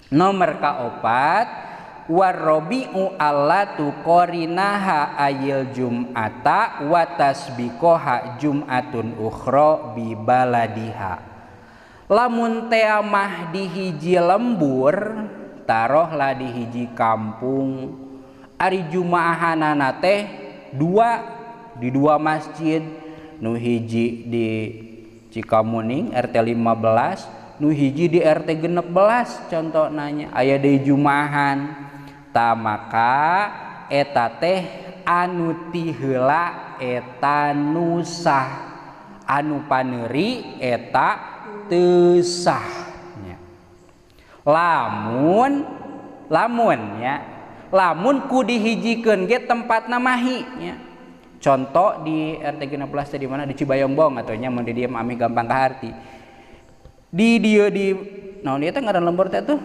Nomor kaopat warrobi'u allatu qorinaha ayil jum'ata wa tasbiqoha jum'atun ukhra bi baladiha. Lamun tea mah di hiji lembur, tarohlah di hiji kampung, ari jumaahanana teh dua di dua masjid, nu hiji di Cikamuning RT 15, nu hiji di RT 16 contoh nanya aya deui jumaahan. Ta maka eta teh anu ti heula eta nu sah, anu paneuri eta teu sah nya. Lamun lamun nya, lamun ku dihijikeun ge tempatna mahi nya. Contoh di RT 16 teh di mana, di Cibayongbong atuh nya, mun di dieu mah ami gampang kaharti. Di dieu di naon ieu teh ngaran lembur teh tuh?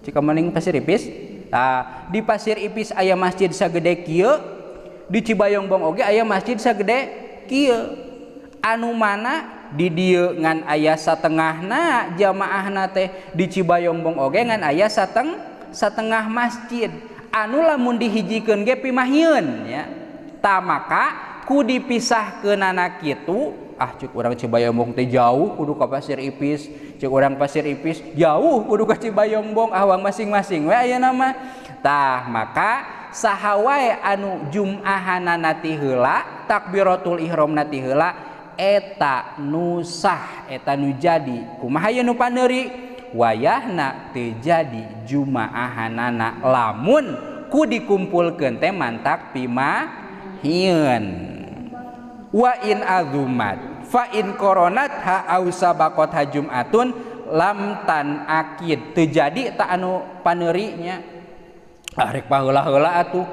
Cikamuning Pasir Ipis. Tah, di Pasir Ipis aya masjid sagede kieu, di Cibayongbong oge aya masjid sagede kieu. Anu mana di dieu ngan aya satengahna jamaahna teh, di Cibayongbong oge ngan aya satengah masjid. Anu lamun dihijikeun ge pimahieun nya. Ta maka ku dipisahkeunana kitu, ah cek urang Cibayongbong teh jauh kudu ka Pasir Ipis, cek urang Pasir Ipis jauh kudu ka Cibayongbong, awang masing-masing we ayeuna mah. Tah maka saha wae anu jum'ahanana ti heula, takbiratul ihramna ti heula, eta nu sah, eta nu jadi. Kumaha ye nu paneuri? Wayahna teu jadi jumaahanana lamun ku dikumpulkeun teh mantak pimahieun. Wa in azumat fa in koronat ha au sabaqat ha jumatun lam tan akid, teu jadi ta anu paneurinya. Ah rek paheula-heula atuh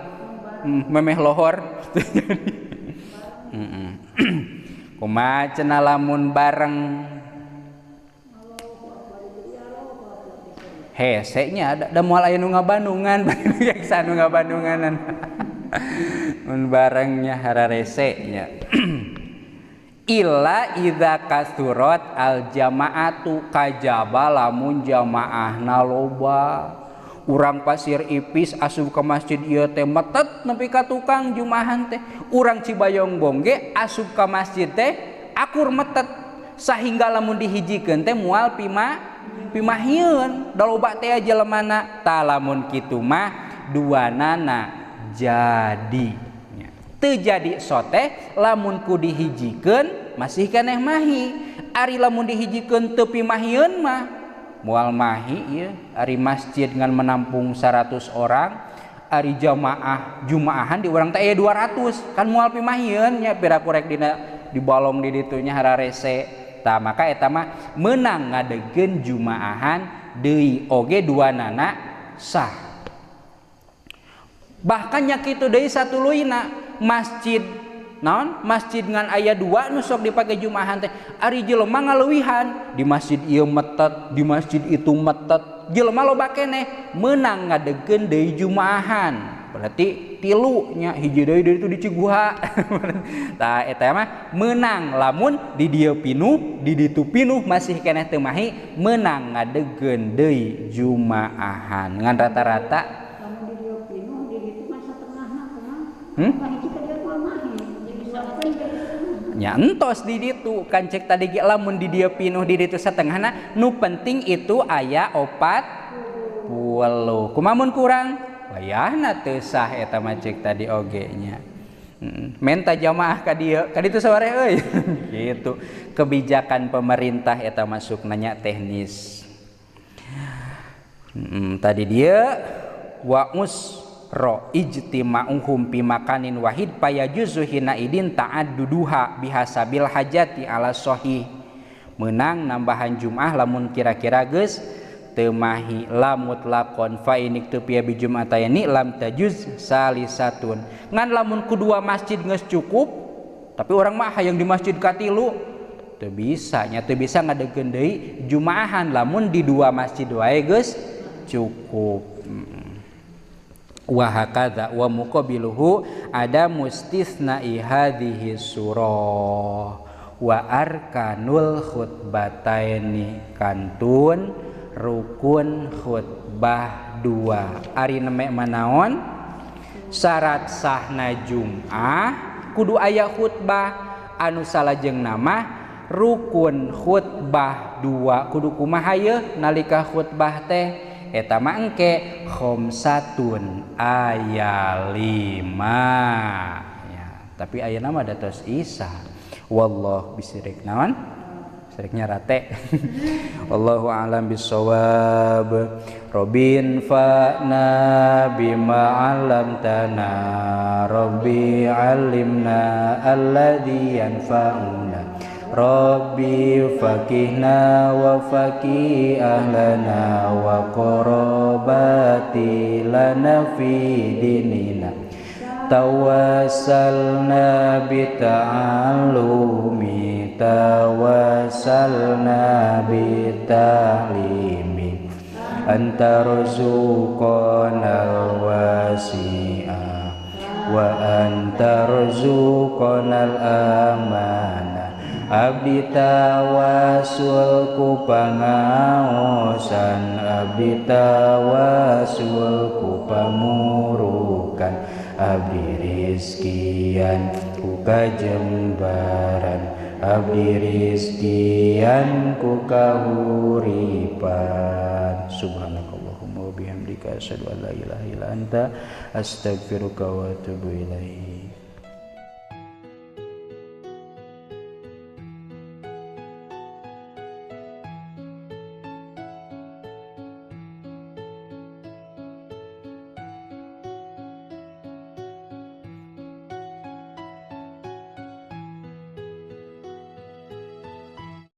memeh lohor. Kumaha cenah lamun bareng hese nya da moal aya nu ngabandungan, nu ngabandunganan. Mun barengnya hararese nya. Illa idza kasurat al jamaatu, kajaba lamun jamaahna loba. Urang Pasir Ipis asup ka masjid ieu teh metet nepi ka tukang jumahan teh. Urang Cibayongbong ge asup ka masjid teh akur metet, sahingga lamun dihijikeun teh moal pimahieun, da loba teh jelemana. Tah lamun kitu mah duanana jadi. Teu jadi soteh lamun ku dihijikeun masih keneh mahi. Ari lamun dihijikeun teu pimahieun mah moal mahi ieu. Ari masjid ngan menampung 100 orang, ari jamaah jumaahan di urang teh aya 200, kan moal pimahieun nya, piraku rek dina dibalong di ditu nya hararese. Tah maka eta mah meunang ngadegeun jumaahan deui oge duanana sah. Bahkan nya kitu deui satuluyna masjid naon, masjid ngan aya dua nu sok dipake jumaahan teh, ari jelema ngaleuwihan di masjid ieu metet, di masjid itu metet, jelema loba keneh, meunang ngadegeun deui jumaahan. Berarti tilu nya, hiji deui deui itu di Ciguha. Tah eta mah meunang lamun di dieu pinuh, di ditu pinuh masih keneh teu mahi, meunang ngadegeun deui jumaahan. Ngan rata-rata lamun di dieu pinuh, di ditu mah satengahna kumaha? Nya entos di ditu kan cek tadi ge lamun di dieu pinuh di ditu satengahna, nu penting itu aya 40. Kumaha mun kurang? Wayahna teu sah eta mah cek tadi oge nya. Menta jamaah ka dieu, ka ditu sore euy. Gitu. Kebijakan pemerintah eta masuk nanya teknis. Tadi dia wa usra ijtima'uhum fi makanin wahid payajuzu hina idin ta'adduduha bihasabil hajati ala sahih. Menang nambahan Jum'ah lamun kira-kira geus teu mahi la mutlaqon fa inik teu piya bi jum'atayni lam tajuz salisatun. Ngan lamun kedua masjid geus cukup, tapi orang mah hayang di masjid katilu teu bisa nya, teu bisa ngadegeun deui jumaahan lamun di dua masjid wae geus cukup. Wa hakadza wa muqabiluhu ada mustisna'i hadhihi surah wa arkanul khutbataini kantun Rukun khutbah 2. Ari neme manaon? Syarat sahna Jum'ah kudu aya khutbah anu salajengna mah rukun khutbah 2 kudu kumaha yeuh nalika khutbah teh eta mah engke khamsatun aya 5 ya, tapi ayeuna mah da tos isa. Wallah bisirik naon? Siriknya rate. Wallahu a'lam bissawab. Robin fa'na bima 'allamtana Rabbi 'allimna alladzi yanfa'una Rabbi faqihna wa faqih ahlana wa qarabati lana fi dinina tawassalna bi ta'allumi tawassalna bi ta'limi anta rzuqanal wasi'a wa anta rzuqanal amana abdi tawasul ku pangaosan abdi tawasul ku pamurukan abdi rizkian ku kajembaran abdi rizkian ku kahuripan. Subhanakallahumma wa bihamdika asyhadu an la ilaha illa anta astaghfiruka wa atubu ilaik.